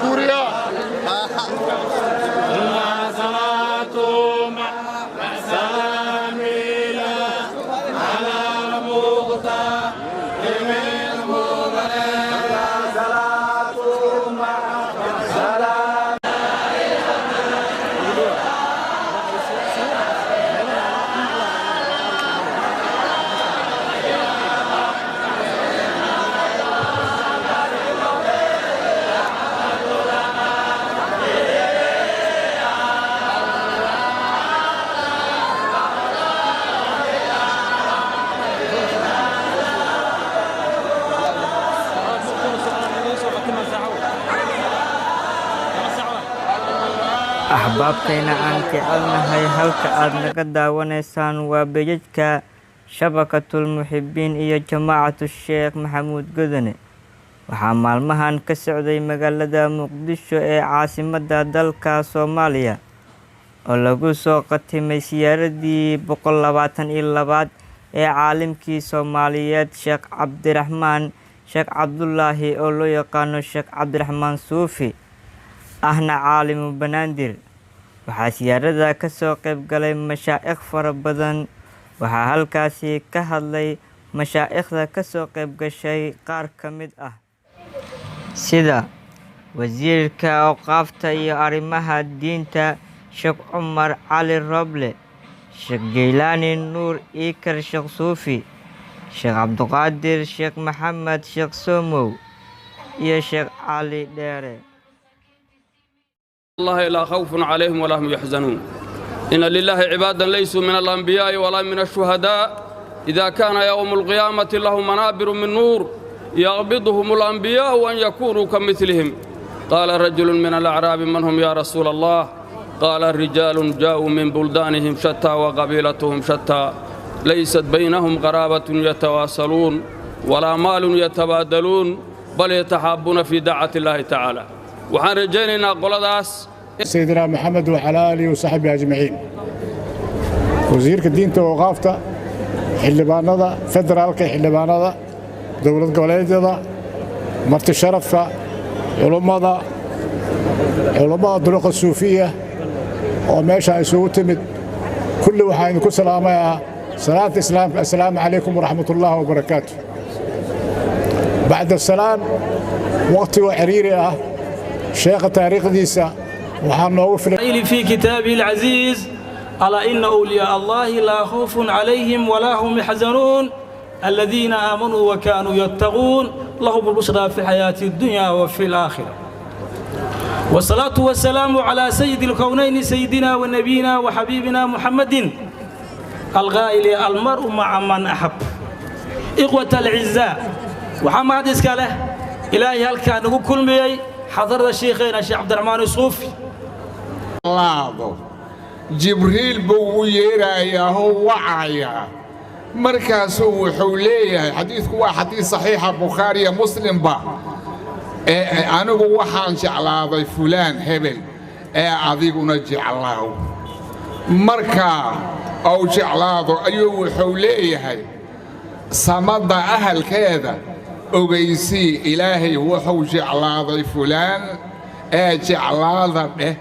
Guuriya. Axbaabteena aan jecelnahay, halka aad naga daawanaysaan waa page-ka Shabakatul Muxibiin iyo Jamaacatu Sheekh Maxamuud Godane. Waxaa maalmahan ka socday magaalada Muqdisho ee caasimadda dalka Soomaaliya oo lagu soo khatimay siyaaradii 122aad ee caalimkii Soomaaliyeed Sheekh Cabdiraxmaan Sheekh Cabdulaahi oo loo yaqaano Sheekh Cabdiraxmaan Suufi, ahna caalimu Banaadir. Waxaa siyaarada ka soo qayb galay mashaa'ikh fara badan. Waxaa halkaasi ka hadlay mashaa'ikhda ka soo qayb gashay qaar ka mid ah, sida Wasiirka Awqaafta iyo Arrimaha Diinta Sheekh Cumar Cali Roble, Sheekh Jeylaani Nuur Iikar Sheekh Suufi, Sheekh Cabduqaadir Sheekh Maxamed Sheekh Somow iyo Sheekh Cali Dheere. الله لا خوف عليهم ولا هم يحزنون. إن لله عبادا ليسوا من الأنبياء ولا من الشهداء، إذا كان يوم القيامة لهم منابر من نور يغبطهم الأنبياء أن يكونوا كمثلهم. قال رجل من الأعراب: من هم يا رسول الله؟ قال: رجال جاءوا من بلدانهم شتى وقبيلتهم شتى، ليست بينهم قرابة يتواصلون ولا مال يتبادلون، بل يتحابون في دعة الله تعالى. Waxaan rajaynaynaa qoladaas. سيدنا محمد وعلى آله وصحبه أجمعين. Wasiirka diinta, awqaafta, xildhibaanada federaalka, xildhibaanada dowlad goboleedyada, marti sharafka, culummada, culummada duruqa suufiya oo meesha isugu timid, kulli waxaan idinku salaamayaa salaanta islaamka: assalaamu calaykum waraxmat ullaahi wabarakaatu. Bacda salaam, waqtigoo ciriiri ah, sheekha taariikhdiisa waxaa noogu filan. في كتابه العزيز: ألا إن أولياء الله لا خوف عليهم ولا هم يحزنون الذين آمنوا وكانوا يتقون لهم البشرى في الحياة الدنيا وفي الآخرة. والصلاة والسلام على سيد الكونين، سيدنا ونبينا وحبيبنا محمد القائل: المرء مع من أحب. إخوة الأعزاء، waxaa mahad iska leh Ilaahay halkaa nagu kulmiyey xadarada shiikheena Sheekh Cabdiraxmaan Suufi. Laado Jibriil buu u yeerayaa oo wacayaa, markaasuu wuxuu leeyahay, xadiidku waa xadiis saxiixa, Bukhaariya Muslimba, ee anigu waxaan jeclaaday fulaan hebel ee adiguna jeclaaw. Markaa uu jeclaado ayuu wuxuu leeyahay: samadda ahalkeeda ogaysii, Ilaahay wuxuu jeclaaday fulaan ee jeclaada dheh.